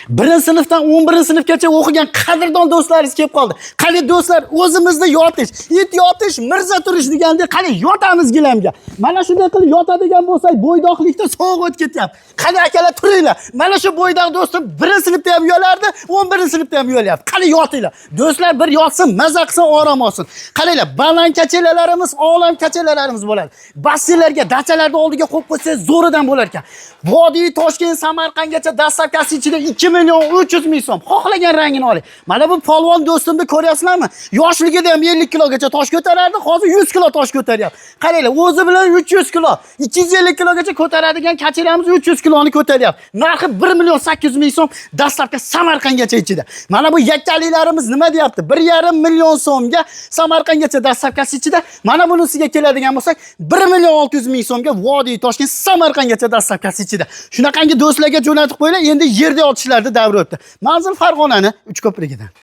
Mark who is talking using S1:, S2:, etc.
S1: Birinchi sinfdan 11-sinfgacha o'qigan qadrdon do'stlaringiz kelib qoldi. Qani do'stlar, o'zimizda yotish, it yotish, mirza turish deganda qani yotamiz gilamga. Mana shunday qilib yotadigan bo'lsak, bo'ydoqlikda sovuq o'tib ketyapti. Qani akalar, turinglar. Mana shu bo'ydoq do'stim 1-sinfda ham uyalardi, 11-sinfda ham uyalyapti. Qani yotinglar. Do'stlar bir yotsin, maza qilsin, orom olsin. Qaranglar, baland kachelalarimiz, olam kachelalarimiz bo'ladi. Basseynlarga, dachalarni oldiga qo'yib qo'ysangiz zo'ridan bo'lar ekan. Vodiy Toshkent Samarqandgacha dastavkasi ichida 2 million 300 ming so'm. Xohlagan rangini oling. Mana bu polvon do'stimni ko'ryapsizlarmi? Yoshligida ham 50 kilogacha tosh ko'tarardi, hozir 100 kilo tosh ko'taryapti. Qaranglar, o'zi bilan 300 kilo, 250 kilogacha ko'taradigan kachelamiz 300 kiloni ko'taryapti. Narxi 1 million 800 ming so'm, dastavka Samarqandgacha ichida. Mana bu yakkalilarimiz nima deyapti? 1,5 million so'mga Samarqandgacha dastavkasi ichida. Mana bunisiga keladigan bo'lsak, 1 million 600 ming so'mga Vodiy Toshkent Samarqandgacha dastavkasi ichida. Shunaqangi do'stlarga jo'natib qo'yinglar, endi yerda yotishlarni davri o'tdi. Manzil Farg'onani Uchko'prigidan.